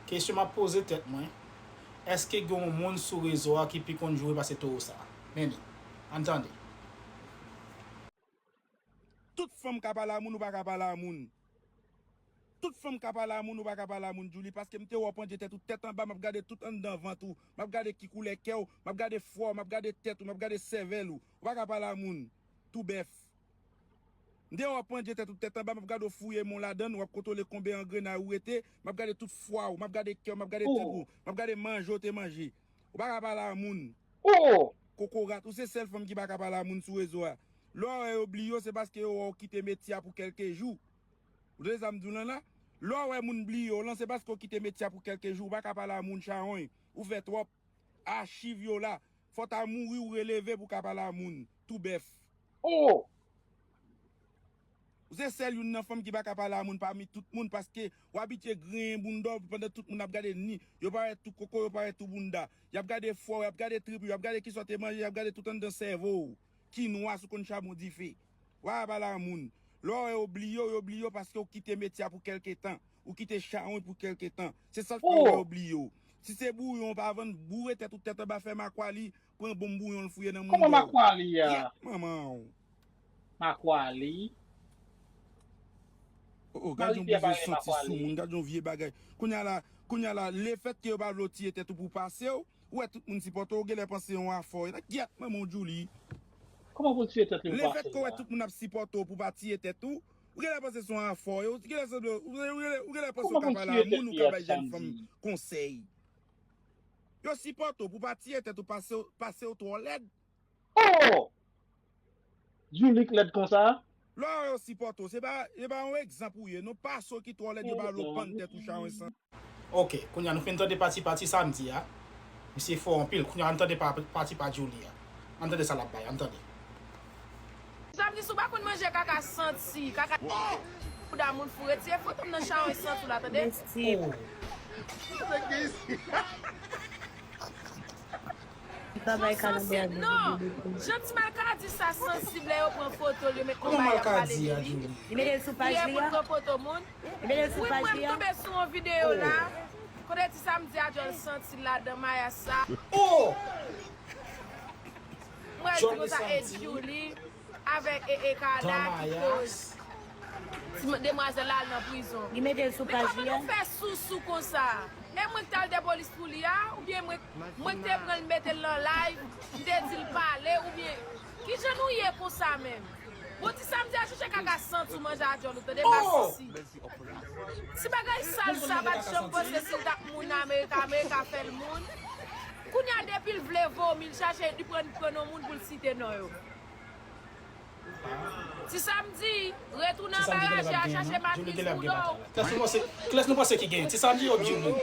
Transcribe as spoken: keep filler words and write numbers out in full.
Kesyon m ap poze tèt mwen, èske gen yon moun sou rezo a ki pi konn joure pase towo sa a? Men li. Ann tande. Tout fanm ka pale a moun, ou pa ka pale a moun. Tout fanm ka pale a moun, ou pa ka pale a moun, Djouly, paske m te wè w pandye tèt ou tèt anba, m ap gade tout anndan vant ou, m ap gade ki koulè kè w, m ap gade fwa w, m ap gade tèt ou, m ap gade sèvèl ou. Ou pa ka pale a moun. Tou bèf. M te wè w pandye tèt ou tèt anba, m ap gade w fouye men w ladann, w ap kontwole konbyen angrenay ou rete, m ap gade tout fwa w, m ap gade kè w, m ap gade trip ou, m ap gade manje w te manje. Ou pa ka pale a moun. Kokorat, ou se sèl fanm ki pa ka pale a moun sou rezo a. Lè w wè yo bliye w, se paske yo wè w kite metye a pou kèlke jou. Ou tande sa m di w lan la? Lè w wè moun bliye w lan, se paske w kite metye a pou kèlke jou. Ou pa ka pale a moun chawony. Ou fè twòp. Achiv yo la. Fò w ta mouri, ou releve pou w ka pale a moun. Tou bèf. Ou se sèl youn nan fanm ki pa ka pale a moun pami tout moun, paske w abitye griyen bounda w pandan tout moun ap gade ni. Yo pa wè tou koko, yo pa wè tou bounda. Y ap gade fwa w, y ap gade trip ou, y ap gade kisa w te manje, y ap gade tout anndan sèvo w. Ki nwa si w konn chabon dife. W pa ka pale a moun. Lè w wè yo bliye w, yo bliye w paske w kite metye a pou kèlke tan. Ou kite chawony pou kèlke tan. Se sa k fè w wè yo bliye w. Si se bouyon w pa vann, boure tèt ou tèt anba, fè makwali, pran bonm bouyon l fouye nan mounda w. Kòman makwali a? Gyèt manman w. Makwali. Oh, oh, gad yon bizye santi sou moun, gad yon vye bagay. Kounye a la, kounye a la, lefètke yo pa vle w tiye tèt ou pou w pase w, ou wè tout moun sipòte w, ou genlè panse yon afè w ye. Gyèt manman w, Djouly. Kòman pou l tiye tèt li pou pase l la? Lefètke w wè tout moun ap sipòte w pou w pa tiye tèt ou, ou genlè panse se yon afè w ye, ou genlè sanble, ou genlè, ou genlè panse w ka pale a moun, ou ka bay jèn fanm konsèy. Yo sipòte w pou w pa tiye tèt ou, pase w, pase w twò lèd. Oh! Djouly k lèd konsa? Lè w wè yo sipòte w, se pa, se pa yon egzanp ou ye, non, pase w ki twò lèd, yo pa vle w pann tèt ou chawony san. Ok, kounye a nou fin tande pati pa Ti Samdi a. Misye fò anpil. Kounye a ann tande pa, pati pa Djouly a. Ann tande sa l ap bay, ann tande. Ti Samdi, si w pa konn manje kaka santi, kaka bouda moun foure, tiye foto m nan chawony santi w la, tande? Oh. Non, jan Ti Malkadi sa sansib lè yo pran foto l, yo met konpayi ap pale de li. Li mete l sou paj li a. Pran foto moun. Li mete l sou paj li a. Wi, mwen m tonbe sou yon videyo la. Kote Ti Samdi a djòl santi l ladan mayas sa. Oh! Mwen di konsa e Djouly avèk e, e Carla ki koz ti demwazèl la al nan prizon. Li mete l sou paj li a. Men kòman nou fè sousou konsa? E mwen k t al de polis pou li a? Oubyen mwen, mwen k te pran l mete l nan live, m te di l pale, oubyen kijan nou ye konsa menm? Bon, Ti Samdi a chèche kaka santi w manje a djòl ou tande, masisi. Ti bagay sal sa pa t janm panse si l t ap moun Amerika, Amerika fè l moun. Kounye a depi l vle vomi, l chache, li pran, pran non moun pou l site non yo. Ti Samdi, retounen anba raje a, chache matris bouda w. Kilès nou panse, kilès nou panse ki genyen? Ti Samdi ou Djouly?